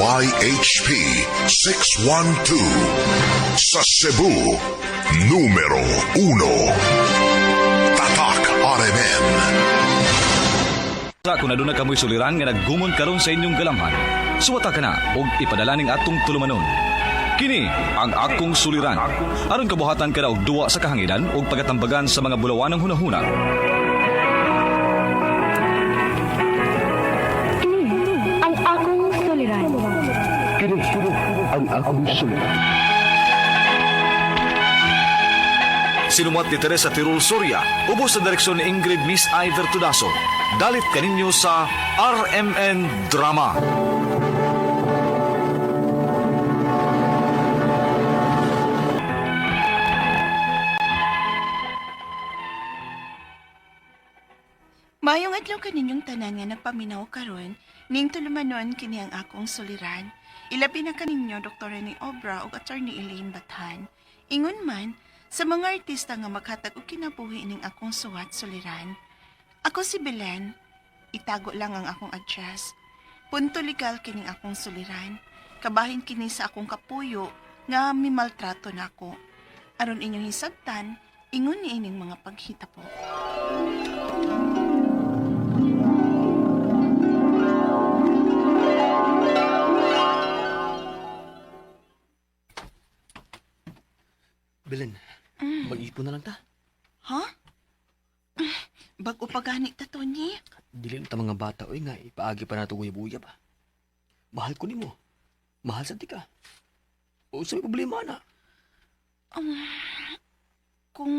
DYHP 612. Sa Cebu, numero 1. Tatak RMN. Sa kung aduna kamoy suliran nga naggumon karon sa inyong galamhan, suwata ka na og ipadala ning atong tulumanon. Kini ang akong suliran. Aron kabuhatan ka na og duwa sa kahanginan ug pagatambagan sa mga bulawanang hunahuna. Kini ang akong suliran. Kini ang akong suliran. Sinumuat ni Teresa Tirul Soria, ubos sa direksyon ni Ingrid Miss Iver Tudaso. Dalit kaninyo sa RMN Drama. Mayong adlaw kaninyong tanan nga nagpaminaw karon, ning tulumanon kini ang akong suliran. Ilabi na kaninyo Dr. ni Obra ug Attorney Elaine Bathan. Ingon man sa mga artista nga maghatag og kinabuhi ning akong suwat suliran. Ako si Belen. Itago lang ang akong address. Punto legal kining akong suliran. Kabahin kini sa akong kapuyo nga mimaltrato nako. Aron inyong hisabtan, ingon ni ining mga paghita po. Belen, mag-ipon na lang ta. Ha? Bago pa gani ta, Tony. Dili na ta mga bata, oy nga, ipaagi pa nato uyab-uyab. ah. Mahal ko nimo. Mahal sa tika. O sa may problema na. Kung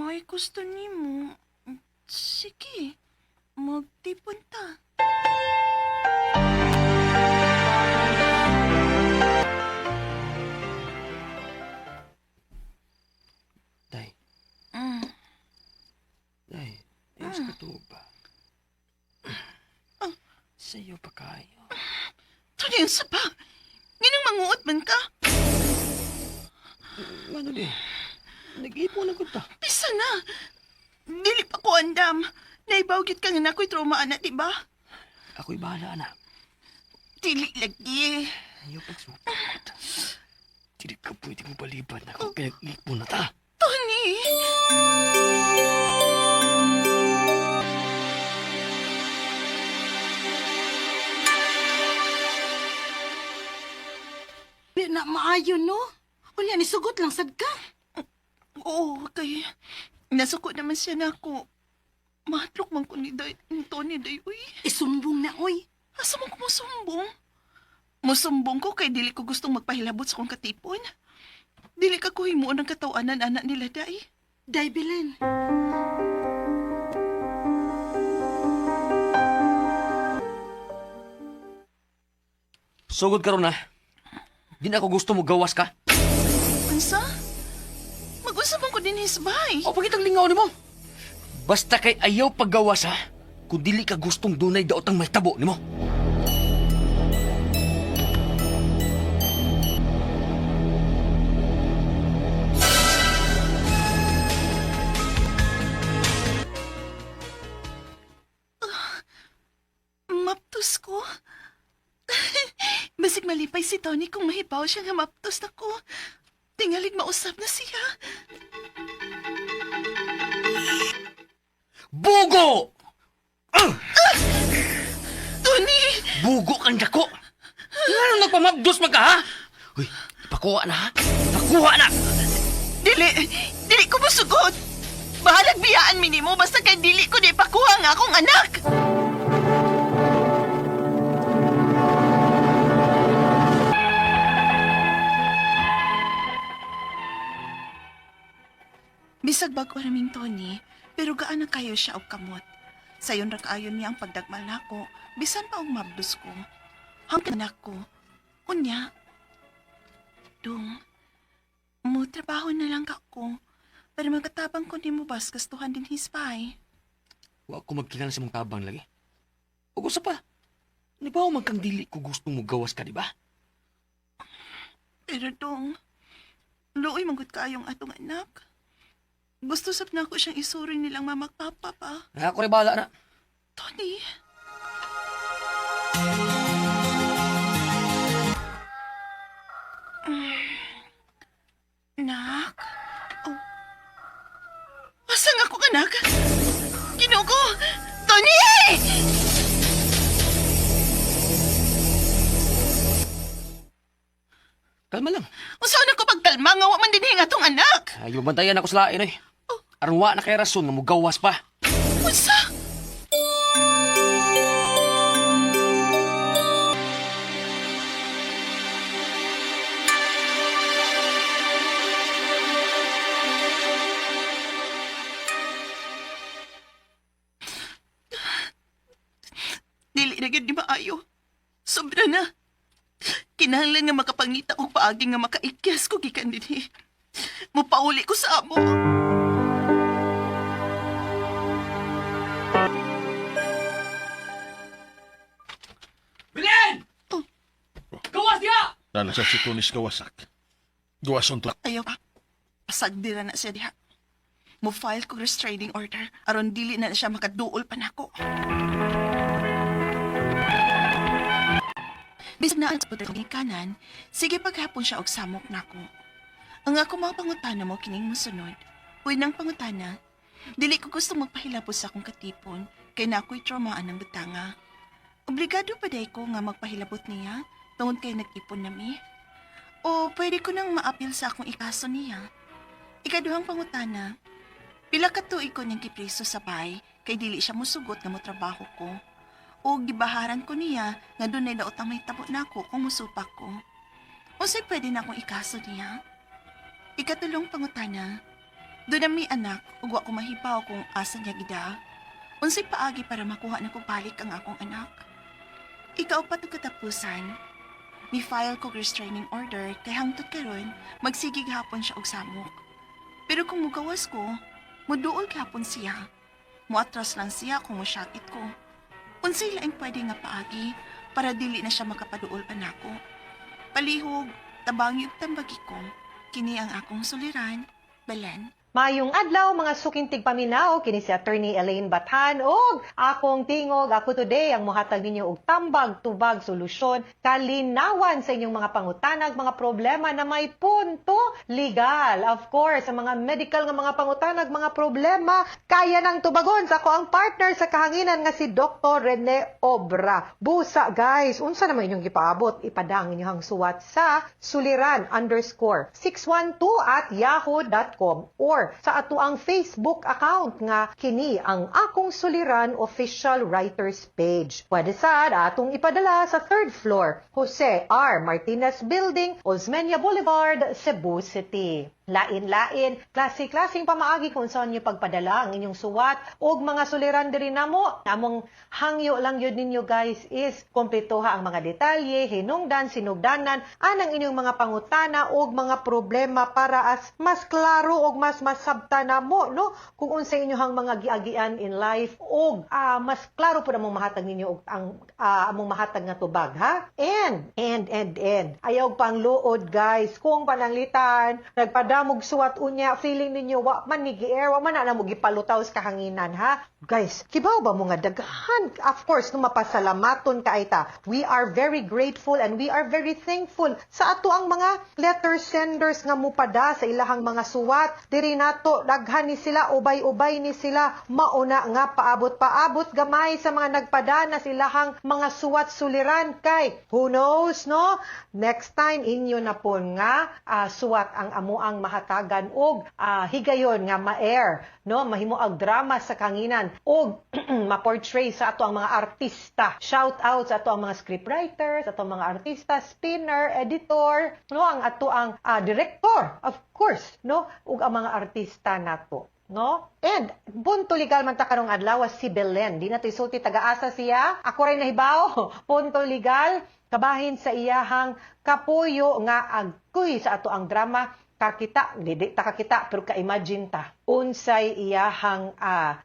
may gusto nimo, sige, magtipon ta. Day, day, ayaw sa katuog ba? Sa'yo pa kayo. Tony, ang saba! Nginang manguot man ka. Ano di? Nag-ipon na gud ta. Bisa na. Dili pa ko andam. Naibaw gyud ka nga na ako'y trauma, ana, di ba? Ako'y bahala na. Dili lagi. Ayaw pagsupot. Dili ka pwede mo baliban na kung pinag-ipon na ta. Tony! Di na maayo, no? Unya, nisugot lang sad ka. Oo, kay... Nasuko naman siya na ako. Mahatlok man ko ni, Day, ni Tony, Day, uy. Isumbong na, oy. Asa man ko musumbong? Musumbong ko kay dili ko gustong magpahilabot sa kong katipon. Dili ka ko himuon ang katawanan anak nila, Day. Day, Belen. Sugod karon na. Di na ako gusto mo gawas ka. Unsa? Mag-unsa man ko din hisbay. O pagitang lingaw nimo. Basta kay ayaw paggawas ha. Kung dili ka gustong dunay daotang may tabo nimo. Maptos ko. Basig malipay si Tony kung mahibaw siya nga maptos na ko. Tingalig mausap na siya. Bugo! Tony! Bugo kang dako. Ngano nagpamabdos man ka ha? Uy, ipakuha na ha. Ipakuha na. Dili! Dili ko musugot! Bahalag biyaan minimo basta kay dili ko di pakuha nga akong anak! Bisag bag-o raming Tony, pero gaan na kayo siya og kamot. Sayon ra kaayo niya ang pagdagmal nako, bisan pa og mabdos ko. Hanggang anak ko. Unya. Dung, mo trabaho na lang ka ko para magatabang ko nimo bas gastuhan din hispay. Wa ko magkinahanglan sa mong tabang lagi. Ug usa pa. Di ba man kang dili ko gusto mo gawas ka, di ba? Pero dong, luoy manggod kaayong atong anak. Gusto sab na ako siyang isuri nilang mama at papa pa. Ako rin bahala na. Tony! Kalma lang. Unsa na ko pagkalma nga wa man dinhi nga atong anak? Ay, mabantayan ako sa lain oy. Aron wa na kay rason nga mugawas pa. Unsa? Dili na gyud ni maayo. Sobra na. Kinahanglan nga makapangita og paagi nga makaikyas ko gikan dinhi. Mupauli ko sa amo. Belen! Oh. Gawas diha! Nana sa si Tunis kawasak. Gawason to. Ayaw pa. Pasagdira na siya diha. Mo-file ko restraining order aron dili na siya makaduol pa nako. Bisag na ang sa kanan, sige paghapon siya og samok nako. Ang ako mga pangutana mo kining mosunod. Uy nang pangutana, dili ko gusto magpahilabot sa akong katipon kay na ako'y trauma anang butanga. Obligado pa day ko nga magpahilabot niya tungod kay nag-ipon nami. O pwede ko nang maapil sa akong ikaso niya. Ikaduhang pangutana, pila ka tuig ko niyang gipriso sa bay kay dili siya musugot nga motrabaho ko. O gibaharan ko niya nga dunay daot ang mahitabo nako kung musupak ko. Unsay pwede na akong ikaso niya? Ikatulong pangutana, doon na may anak ug wa ko mahibaw kung asa niya gida. Unsay paagi para makuha na ko balik ang akong anak? Ikaupat ug katapusan, mi file ko restraining order kay hangtod karon magsige gihapon siya og samok. Pero kung mugawas ko, muduol gihapon siya. Muatras lang siya kung musyakit ko. Unsay laing pwede nga paagi para dili na siya makapaduol pa nako. Palihog, tabangi ug tambagi ko. Kini ang akong suliran, Belen. Mayong adlaw mga suking tigpaminaw kini si Attorney Elaine Bathan og akong tingog ako today ang mohatag ninyo og tambag tubag solusyon kalinawan sa inyong mga pangutanag mga problema na may punto legal. Of course, ang mga medical nga mga pangutanag mga problema kaya nang tubagon sa ako ang partner sa kahanginan nga si Dr. Rene Obra. Busa guys, unsa naman inyong gipaabot? Ipadang inyong suwat sa suliran_612@yahoo.com or sa atuang Facebook account nga kini ang Akong Suliran Official Writers Page. Pwede sad atong ipadala sa third floor, Jose R. Martinez Building, Osmeña Boulevard, Cebu City. Lain-lain, klase-klaseng pamaagi kung saan niyo pagpadala ang inyong suwat og mga suliran diri namo. Among hangyo lang yun ninyo guys is kompletuha ang mga detalye, hinungdan, sinugdanan, anang inyong mga pangutana og mga problema para as mas klaro og mas masabta namo no kung unsa inyohang mga giagian in life og mas klaro pud among mahatag ninyo og ang among mahatag nga tubag ha. And ayaw pang luod guys kung pananglitan nagpadamog suwat unya feeling ninyo wa man ni gi-air wa man na mo gipalutaw sa kahanginan ha. Guys, kibaw ba mo nga daghan of course no mapasalamaton kay ta. We are very grateful and we are very thankful sa ato ang mga letter senders nga mupada sa ilahang mga suwat diri nato. Daghan ni sila, ubay-ubay ni sila, mauna nga paabot-paabot gamay sa mga nagpada na silahang mga suwat suliran kay who knows no, next time inyo na po nga suwat ang amuang mahatagan og higayon nga ma-air no, mahimo og drama sa kanginan og ma-portray sa ato ang mga artista. Shout out sa ato ang mga scriptwriters, ato ang mga artista, spinner, editor, no, ang ato ang director, of course, no, ug ang mga artista nato no? And punto legal man ta karong adlaw si Belen. Di na to isulti taga-asa siya. Ako rin nahibaw. Punto legal kabahin sa iyahang kapuyo nga agkuy sa ato ang drama kakita, di ta kakita pero ka-imagine ta unsay iyahang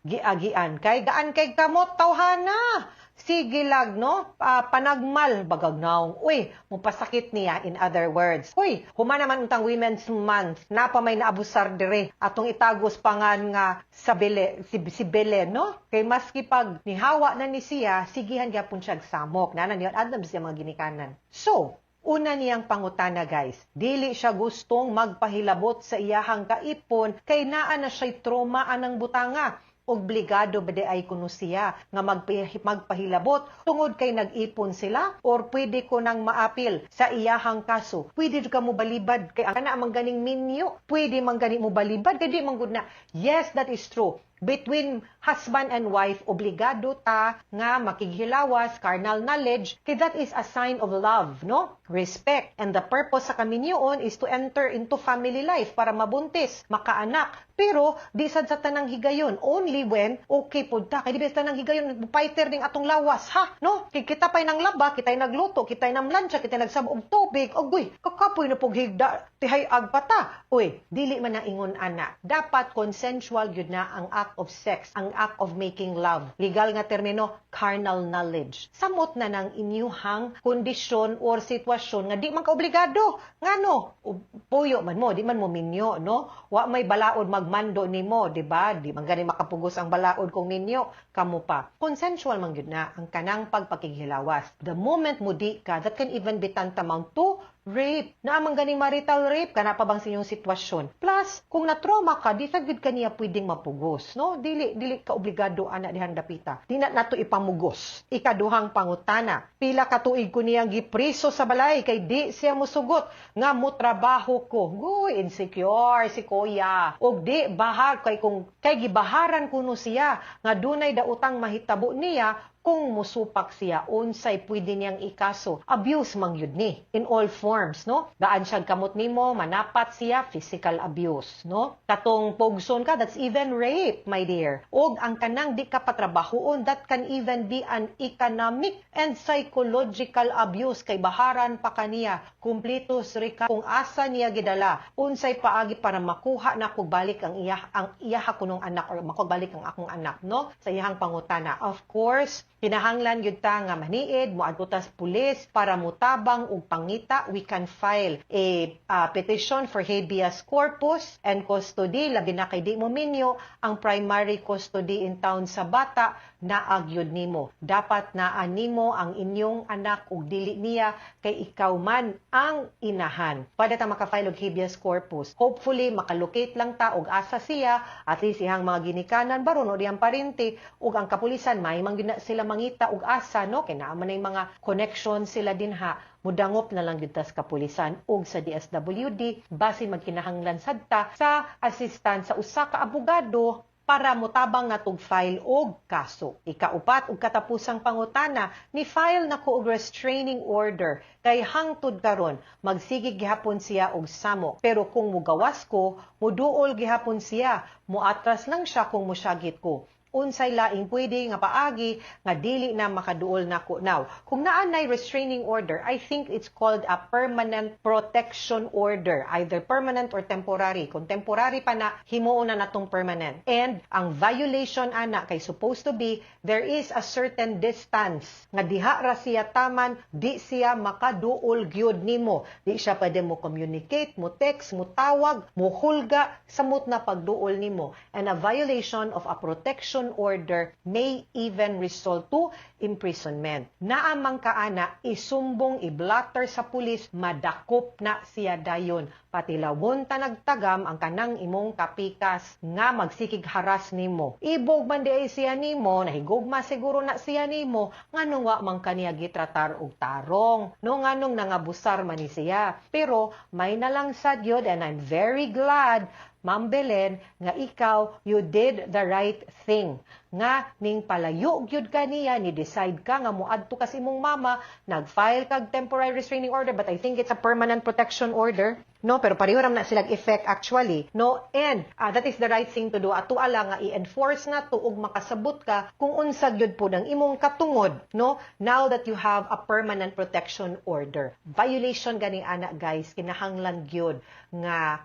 giagian kay gaan kay kamot tawhana. Sige lag no, panagmal bagag naong. Uy, mupasakit niya in other words. Uy, human naman untang Women's Month, napa may naabusar dire atong itagos pangan nga sa Bele, si Bele no. Kay maski pag nihawa na ni siya, sigihan gyapon siya samok. Nana niyon Adams siya mga ginikanan. So, una niyang pangutana guys, dili siya gustong magpahilabot sa iyahang kaipon kay naa na siya'y trauma anang butanga. Obligado ba diay kuno siya nga magpahilabot tungod kay nag-ipon sila or pwede ko nang maapil sa iyahang kaso? Pwede jud ka mo balibad kay ang kana man ganing minyo, pwede man gani mo balibad kay di man gud na. Yes, that is true. Between husband and wife, obligado ta nga makighilawas, carnal knowledge, kay that is a sign of love, no? Respect. And the purpose sa kaminyoon is to enter into family life para mabuntis, makaanak. Pero di sad sa tanang higayon, only when okay pud ta. Kay di ba sa tanang higayon, fighter ning atong lawas, ha? No? Kay kita pa'y nang laba, kita'y nagluto, kita'y namlansya, kita'y nagsab og tubig, agoy, kakapoy na pug higda, tihay agpata. Uy, dili man na ingon ana. Dapat consensual gyud na ang act of sex, ang act of making love. Legal nga termino, carnal knowledge. Samot na ng inyuhang kondisyon or sitwasyon nga di man ka obligado. Ngano? Puyo man mo, di man mo minyo, no? Wa may balaod magmando nimo, di ba? Di man gani makapugos ang balaod kung ninyo, kamo pa. Consensual man gyud na ang kanang pagpakighilawas. The moment mo di ka, that can even be tantamount to rape. Naa man ganing marital rape, kana pa bang sa inyong sitwasyon? Plus, kung na-trauma ka, di sa gid kaniya pwedeng mapugos, no? Dili dili ka obligado ana dihang dapita. Di na nato ipamugos. Ikaduhang pangutana, pila ka tuig ko niyang gipriso sa balay kay di siya musugot nga mo trabaho ko. Guy, insecure si kuya. Og di bahag kay kung kay gibaharan kuno siya nga dunay daotang mahitabo niya kung musupak siya, unsay pwede niyang ikaso? Abuse man yun ni in all forms, no? Gaan siya kamot nimo, manapat siya, physical abuse, no? Katong pugson ka, that's even rape, my dear. Og ang kanang di ka patrabahoon, that can even be an economic and psychological abuse kay baharan pa kaniya. Kumpleto ka kung asa niya gidala, unsay paagi para makuha na ko balik ang iya kunong anak or makuha balik ang akong anak, no? Sa iyang pangutana. Of course, kinahanglan gyud ta nga maniid, moadto ta sa pulis para mutabang og pangita. We can file a petition for habeas corpus and custody, labi na kay di mo minyo, ang primary custody in town sa bata naa gyud nimo. Dapat naa nimo ang inyong anak ug dili niya kay ikaw man ang inahan. Pwede ta maka-file og habeas corpus. Hopefully makalocate lang ta og asa siya, at least iyang mga ginikanan baron o diyang parente ug ang kapulisan may man gyud na sila mangita og asa, no, kay naa man nay mga connection sila dinha. Mudangop na lang gyud ta sa kapulisan ug sa DSWD, basin magkinahanglan sad ta sa assistance sa usa ka abogado para motabang natog file og kaso. Ikaupat ug katapusang pangutana, ni file na ko og restraining order kay hangtod karon magsige gihapon siya og samok. Pero kung mugawas ko, muduol gihapon siya, muatras lang siya kung musyagit ko. Unsay laing pwede nga paagi nga dili na makaduol nako now? Kung naa nay restraining order, I think it's called a permanent protection order, either permanent or temporary. Kung temporary pa na, himuon na natong permanent. And ang violation ana kay supposed to be there is a certain distance nga diha ra siya taman, di siya makaduol gyud nimo. Di siya pwede mo communicate, mo text, mo tawag, mo hulga, samot na pagduol nimo. And a violation of a protection order may even result to imprisonment. Naamang kaana, isumbong, i-blotter sa pulis, madakop na siya dayon. Patilawon ta nagtagam ang kanang imong kapikas nga magsikig haras nimo. Ibog man di ay siya nimo, nahigugma siguro na siya nimo, nganong wa man kaniya gitratar og tarong? No, nganong nangabusar man ni siya? Pero may nalang sad yun, and I'm very glad, Ma'am Belen, nga ikaw, you did the right thing. Nga, ning palayo gyud ka niya, ni decide ka nga moadto ka sa imong mama, nag-file kag temporary restraining order, but I think it's a permanent protection order. No, pero pareho ram na silang effect actually. No, and that is the right thing to do. Ato ala nga i-enforce na to ug makasabot ka kung unsa gyud po ng imong katungod, no? Now that you have a permanent protection order. Violation gani ana, guys, kinahanglan gyud nga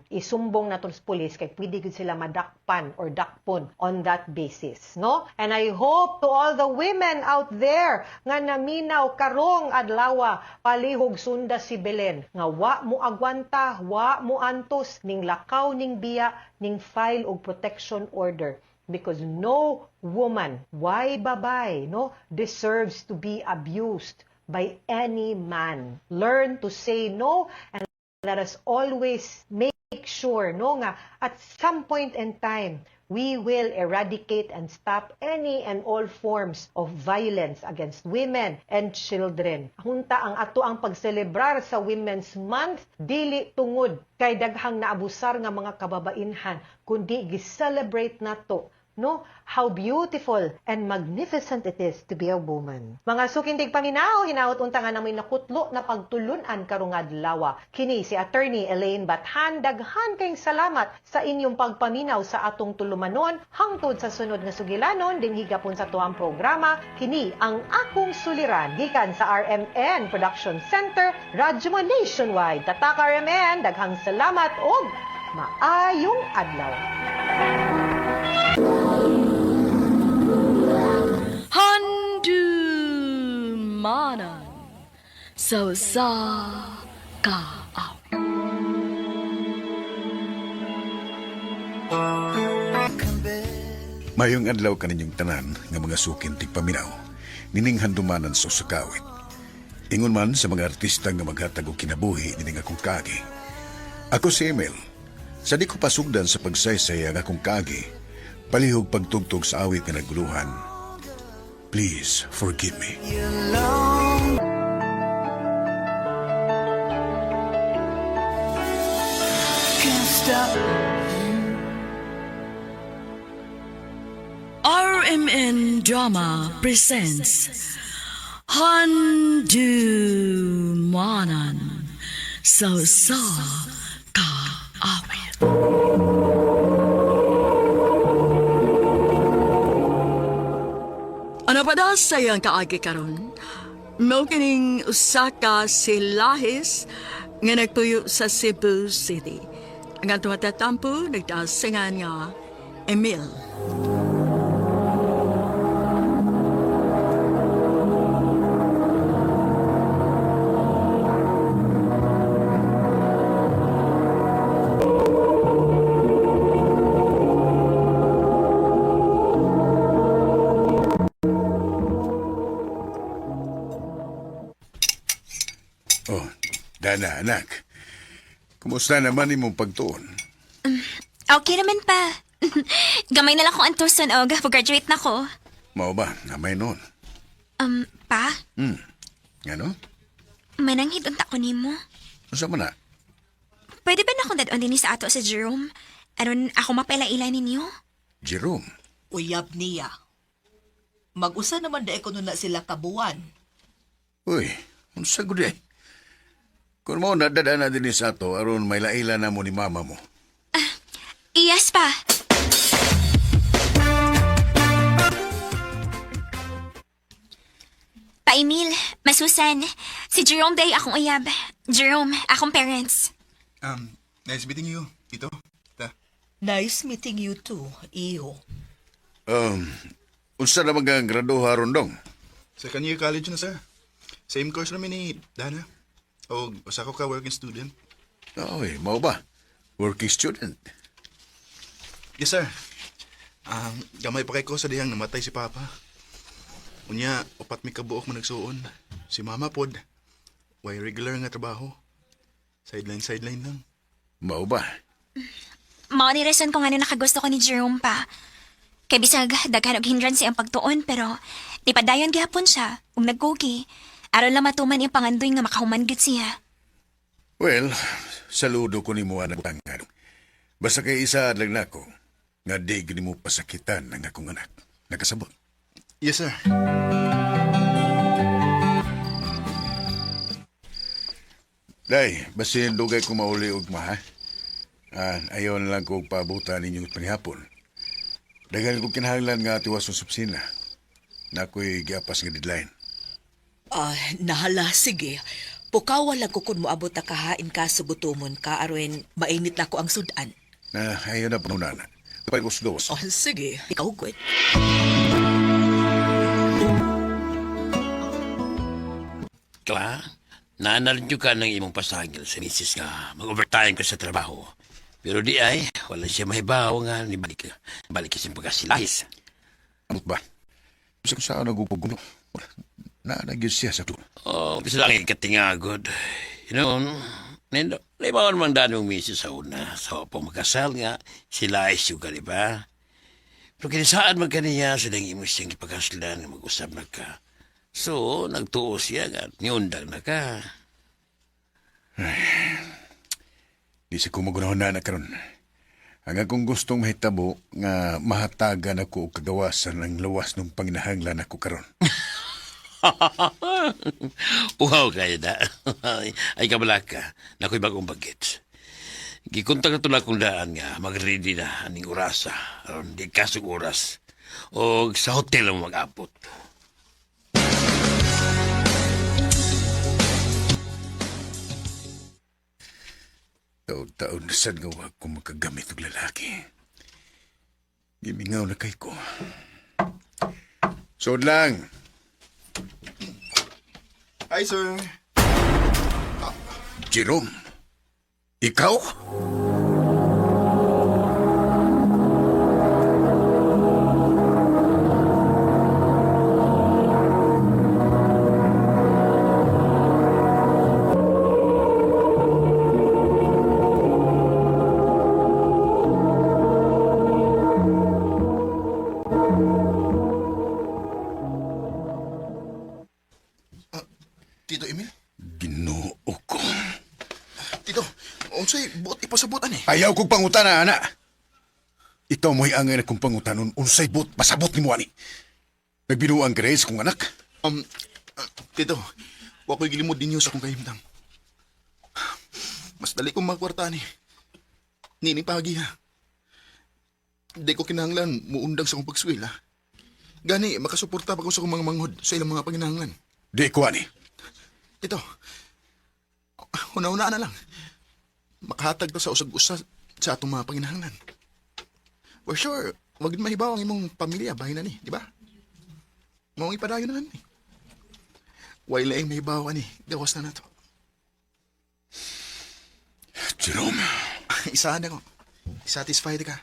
isumbong nato sa pulis kay pwede gyud sila madakpan or dakpon on that basis, no? And I hope to all the women out there nga naminaw karong adlaw, palihog sunda si Belen nga wa mo agwanta, wa mo antos ning lakaw ning biya ning file og protection order, because no woman, why babay, no, deserves to be abused by any man. Learn to say no and let us always make Sure no nga at some point in time we will eradicate and stop any and all forms of violence against women and children. Hunta ang ato ang pagselebrar sa Women's Month dili tungod kay daghang naabusar nga mga kababainhan, kundi gi-celebrate nato, no, how beautiful and magnificent it is to be a woman. Mga suking tigpaminaw, hinaot unta nga namoy nakutlo na pagtulunan karong adlaw. Kini si Attorney Elaine Bathan, daghan kayong salamat sa inyong pagpaminaw sa atong tulumanon hangtod sa sunod nga sugilanon dinhi gapon sa tuang programa, kini ang Akong Suliran, gikan sa RMN Production Center, Radyo Mo Nationwide. Tatak RMN, daghang salamat og maayong adlaw. Handumanan sa usa ka awit. Mayong adlaw kaninyong tanan nga mga sukin tigpaminaw, nining handumanan sa usa ka awit. Ingon man sa mga artista nga maghatag og kinabuhi nining akong kaagi. Ako si Emil. Sa di ko pasugdan sa pagsaysay ang akong kaagi, palihog pagtugtog sa awit nga naguluhan. Please forgive me. RMN Drama presents Handumanan sa usa ka awit. Ano pa daw sa iyang kaagi karon? Mao kining usa ka silahis nga nagtuyo sa Cebu City. Ang atong tatampo nagdasingan nga Emil. Oh, Dana, anak. Kumusta naman imong pagtuon? Okay naman pa. Gamay na lang kong antuson og graduate na ko. Mao ba? Namay noon. Pa, Ano? mananghid unta ko nimo. Unsa man na? Pwede ba na akong dad-on dinhi sa ato sa Jerome? Aron ako mapaila-ila ninyo? Jerome. Uyab niya. Mag-usa naman da ko na sila kabuan. Uy, unsa gud eh? Kung mo nadada na din sa ato, aron may laila na mo ni mama mo. Iyas pa. Pa Emil, masusan. Si Jerome day akong uyab. Jerome, akong parents. Nice meeting you, Tito. Ta. Nice meeting you too, iho. Um, unsa na mga graduha ron dong? Second year college na, sir. Same course namin ni Dana. O, usa ko ka working student. Oy, mao ba? Working student. Yes, sir. Gamay pa kay ko sa dihang namatay si Papa. Unya, upat mi kabuok man nagsuon. Si Mama pod. Way regular nga trabaho. Sideline, sideline lang. Mao ba? Mao ni rason kung ano nakagusto ko ni Jerome pa. Kay bisag daghan og hindrance ang pagtuon pero di pa dayon gihapon siya ug nagkugi. Aron lang matuman iyang pangandoy nga makahuman gyud siya. Well, saludo ko nimo anak tangan. Basta kay isa lang nako nga di gid mo pasakitan ang akong anak. Nakasabot. Yes, sir. Day, basin dugay ko mauli og ma, ha? Ah, ayaw na lang ko og paabutan ninyong panihapon. Daghan ko kinahanglan nga tiwas sa opisina. Na ako'y giapas nga deadline. Ah, nahala, sige. Pukawa lang ko kung moabot na kahain ka sa gutomon ka aron mainit na ko ang sudan. Na ayaw na panunana. Kapag ko gawas. Oh, sige. Ikaw, good. Kla, naanalan ka ng imong pasagil sa misis nga mag-overtime ka sa trabaho. Pero di ay, wala siya mahibaw nga ni balik, balik ka sa pagkasilahis. Amot ba? Sa kung saan nagupugulo. Na nagyod siya sa tuwa. Oh, bisa lang ikatingagod. You know, Nendo, libawan man daan mong misis sa una. Sa pa makasal nga, sila ay ka, di ba? Pero kinisaan man kaniya, silang imo siyang ipakaslan nga mag-usap na ka. So, nagtuo siya nga, niundang na ka. Di sa kumagunahon na na karon. Ang akong gustong mahitabo nga mahatagan ako og kagawasan ang lawas ng panginahanglan ako karon. Uhaw kayo na. Ay kabala ka, nako'y bagong bagit. Gikontak na tulad kong daan nga, mag-ready na aning orasa. Aron di kasog oras. O sa hotel mo mag-abot. Taon-taon na sad nga wa ko makagamit og lalaki. Gimingaw na kay ko. Sod lang. Hi, sir. Jerome. Ikaw? Tito Emil? Ginoo ko. Tito, unsay buot ipasabutan eh. Ayaw kong pangutana, ana. Ikaw mo'y angay na kong pangutanon unsay buot pasabot nimo ani. Nagbinuang Grace kong anak. Um, Tito, wa ko'y gilimod ninyo sa akong kahimtang. Mas dali kong magkwarta ni. Nini pagi ha. Di ko kinahanglan muundang sa akong pagswil ha. Gani, makasuporta pa ko sa akong mga manghod sa ilang mga panginahanglan. Di ko ani. Tito, una-una na lang. Makahatag ta sa usag-usa sa atong mga panginahanglan. For sure, wag mahibaw ang imong pamilya bahin na ni, di ba? Maong ipadayon na ni. Way laing mahibaw ani, gawas na nato. Jerome. Isahan ako. Satisfied ka.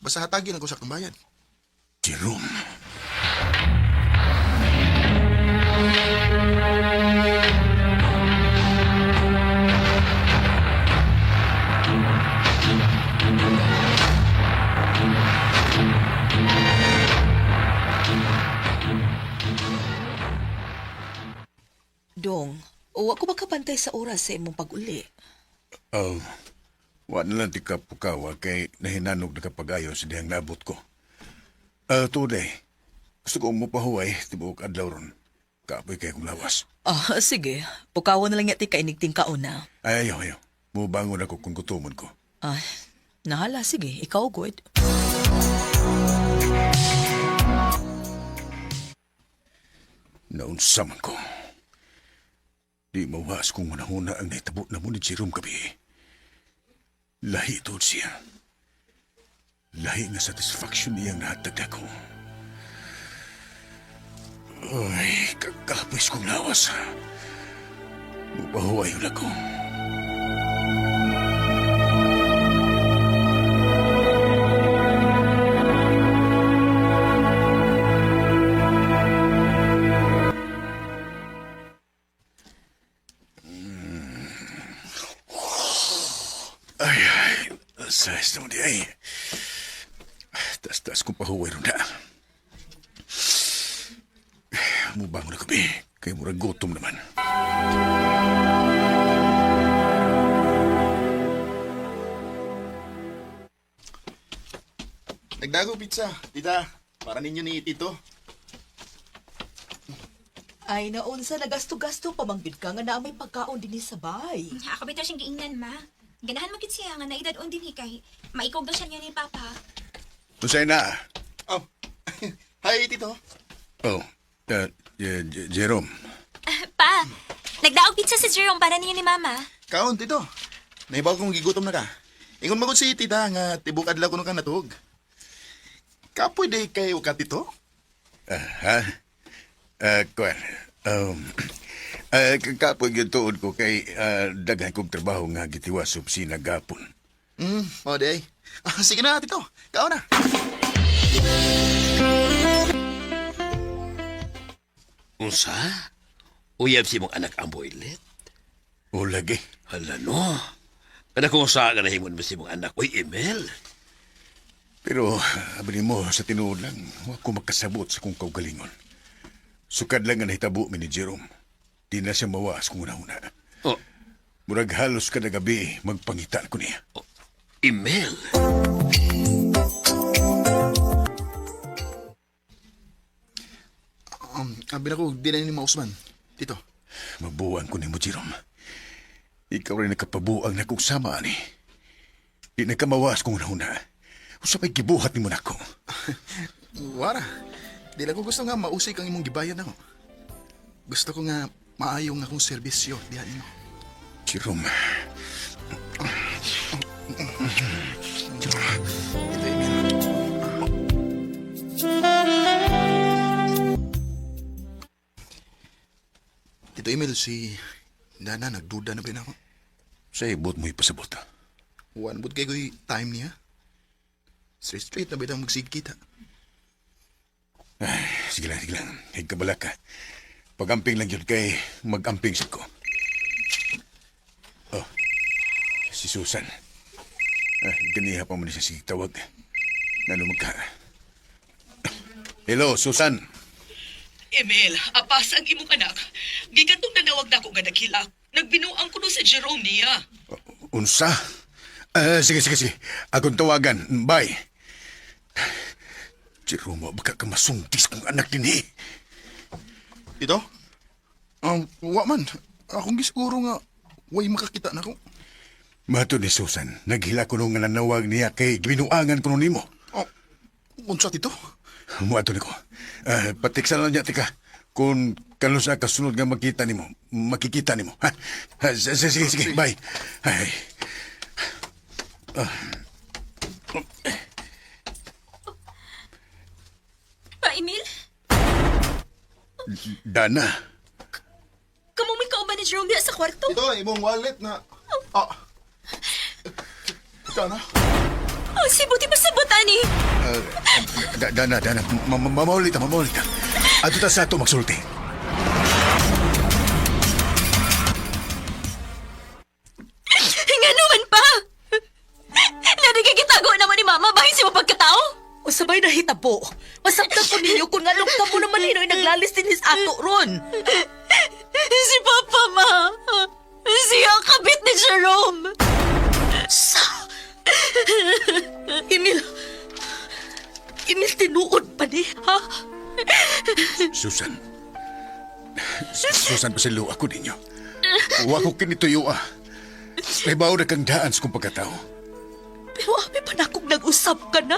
Basta hatagin ako sa akong bayad. Jerome. Dong, wa ko makabantay sa oras sa imong pag-uli. Oh, wa na lang ti kapukawa kay nahinanog na kapag-ayo sa dihang naabot ko. Today, gusto ko mupahuway tibuok adlaw ron. Kapoy kay kong lawas. Ah, sige. Pukawa na lang yati kainigting kauna. Ay, ayaw, ayaw. Mubangon ako kung gutomon ko. Ay, nahala, sige. Ikaw, good. Naunsa man ko. Di mawas kung manahuna ang nahitabo na mo ni Jerome gabi. Lahi tuod siya. Lahi nga satisfaction niyang nahatag ako. Ay, kagkapis kong lawas. Mupahuway yun ako. Ay, ay, sa naman di ay. Taas-taas kong pahuway ron na. Mubangon ako, be. Kay murag gutom naman. Nagdago pizza, tita. Para ninyo ni Tito. Ay, naunsa, nagasto-gasto pamanggid ka nga na may pagkaon din sa bay. Ako bitaw siyang giingnan, ma. Ganahan man gid siya nga naidad-on din kay maikog daw siya niya ni Papa. Tusay na. Oh. Hi, Tito. Oh, Jerome. Pa, nagdaog pizza si Jerome para ninyo ni Mama. Kaon, Tito. Naibaw kong gigutom na ka. Ingon magod si tita nga tibok adlaw kuno ka natuog. Kapoy day kayo ka, Tito. Ah, ha? Kuan. Kapoy gyud tuod ko kay daghan kong trabaho nga gitiwas sa opisina gapon. O day. Ah, sige na, Tito. Kaon na. Unsa? Uyab si mong anak ang boylet? O lagi. Hala no. Kada kung sa ka nahimon mo si mong anak, uy, Emil. Pero, abri mo, sa tinuod lang, wa ko makasabot sa kong kaugalingon. Sukad lang nga nahitabo mi ni Jerome. Di na siya mawas kung una-una. Oh. Murag halos kada gabi, magpangita ko niya. Oh, Emil. Abi na ko, di na ni Mausman. Tito. Mabuang ko nimo, Jerome. Ikaw rin nakapabuang na kong sama, ani. Di na ka mawas kung una-una. Usa pa'y gibuhat nimo nako. Wara. Di lang ko gusto nga mausik ang imong gibayan ako. Gusto ko nga maayong akong serbisyo diha nimo. Jerome. Ito, Emil. Tito Emil, si Dana nagduda na ba yun ako? Sa ibot mo ipasabot. One but kay ko'y time niya. Straight straight na ba itang magsigkita? Ay, sige lang, sige lang. Higkabala ka. Pag-amping lang yun kay mag-amping sa ko. Oh, si Susan. Ah, ganiha pa mo na siya sige tawag. Nano magka. Hello, Susan. Emil, apas ang imong anak. Gikan tong nanawag nako nga naghilak. Nagbinuang kuno si Jerome niya. Unsa? Ah, sige, sige, sige. Akong tawagan. Bye. Jerome, baka ka masungkis kung anak din eh. Tito? Wa man. Akong gisiguro nga way makakita na ko. Mato ni Susan, naghila ko nung nanawag niya kay ginuangan ko nimo. Oh, unsa tito? Muato ni ko. Ah, patiksan lang niya, tika. Kung kano sa kasunod nga makita nimo, makikita nimo. Ha? Ha, sige, sige, sige. Bye. Ay. Pa, Emil? Dana. Kamo may kauban ni Jerome diha sa kwarto? Tito, imong wallet na. Ah. Dana? Oh, si buti pasabot, ani. Dana, Dana. Mamaulit ta, mamaulit ta. Ato ta sa ato magsulti. Nga naman pa! Narigigitago naman ni Mama, bahin si mapagkatao? O sabay nahitabo. Masabtan ko ninyo kung nganong kamo naman hinoy naglalis din his ato ron. Si Papa, Ma. Siya ang kabit ni Jerome. Sa... Emil... Emil, tinuod pa ni, ha? Susan. Susan, pasilo ako ninyo. Wa ko kinituyo ah. May bao na kang daan sa kong pagkatao. Pero abi pa na kung nag-usap ka na.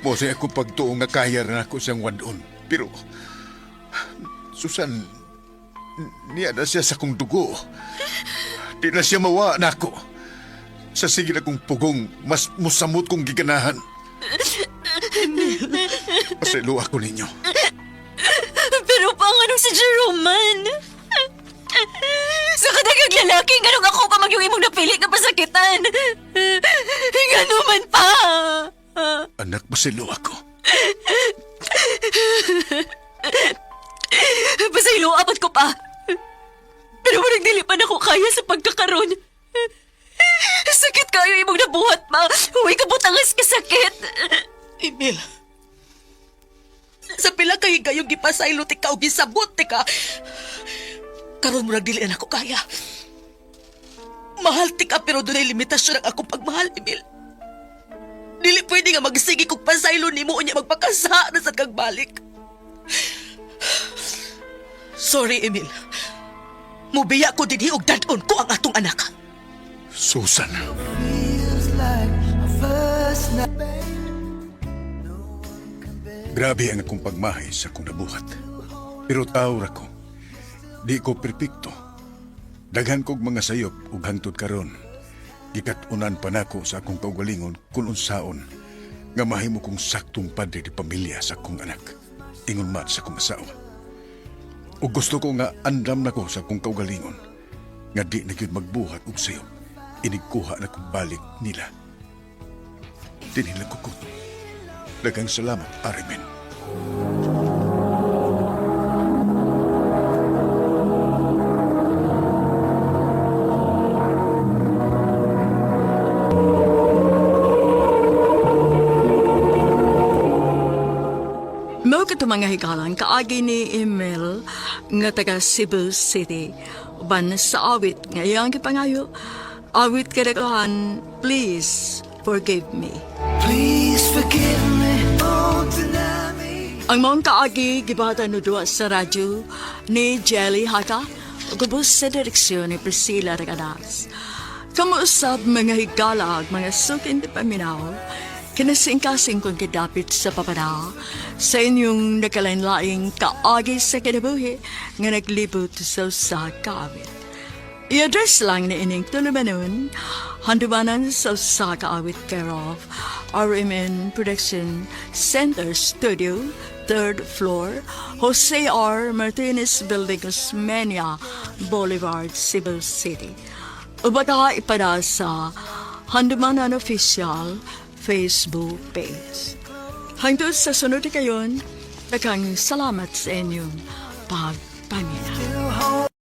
Mosay ako pagtuo nga kaya na ako siyang wandon. Pero, Susan, niya na siya sa kong dugo. Di na siya mawa na ako. Sa sige na kong pugong, mas musamot kong giganahan. Pasilo ako ninyo. Pero pa anong si Jerome man? Sa kadagang lalaki, nganong ako pa magyong imong napili nga pasakitan. Ngano man pa? Anak, pasilo ako. Pasaylo, abot ko pa. Pero murag dili pa nako kaya sa pagkakaron. Sakit kayo imong nabuhat pa. Huwag ka butangas ka sakit. Emil, sa pila kay gayong gipasaylo ti ka o gisabot ti ka. Karon murag dili na nako kaya. Mahal ti ka pero dunay limitasyon ang akong pagmahal, Emil. Dili pwede nga magsige kog pasaylo nimo unya magpakasa na sa kag balik. Sorry, Emil. Mubiya ko dinhi og dad-on ko ang atong anak. Susan. Grabe ang akong pagmahay sa akong nabuhat. Pero tao ra ko. Di ko perpekto. Daghan kog mga sayop ug hangtod karon. Gikat-unan pa nako sa akong kaugalingon kung unsaon nga mahimo kong saktong padre di pamilya sa akong anak. Ingon man sa akong asawa. Ug gusto ko nga andam nako sa akong kaugalingon nga di na gyud magbuhat og sayop. Inigkuha na kong balik nila. Dinhi lang ko. Daghang salamat, Arimen. ato mga higalang kaagi ni Emil nga taga Cebu City. Uban sa awit nga iyang gipangayo, awit kadaghan, "Please Forgive Me." Please forgive me, don't deny me. Ang maong kaagi gibata no duwa sa radyo ni Jelly Haka ug ubos sa direksyon ni Priscilla Regadas. Kamuusab mga higala ug mga sukin di paminaw, kinasingkasing kong kidapit sa papada sa inyong nakalain-laing kaagi sa kinabuhi nga naglibot sa usa ka awit. I-address lang ni ining tulumanon, Handumanan sa usa ka awit, care of RMN Production Center Studio, third floor, Jose R. Martinez Building, Osmeña Boulevard, Cebu City. Ubata ipada sa Handumanan Official Facebook page. Hangtod sa sunod kayon, daghang salamat sa inyong pagpaminaw.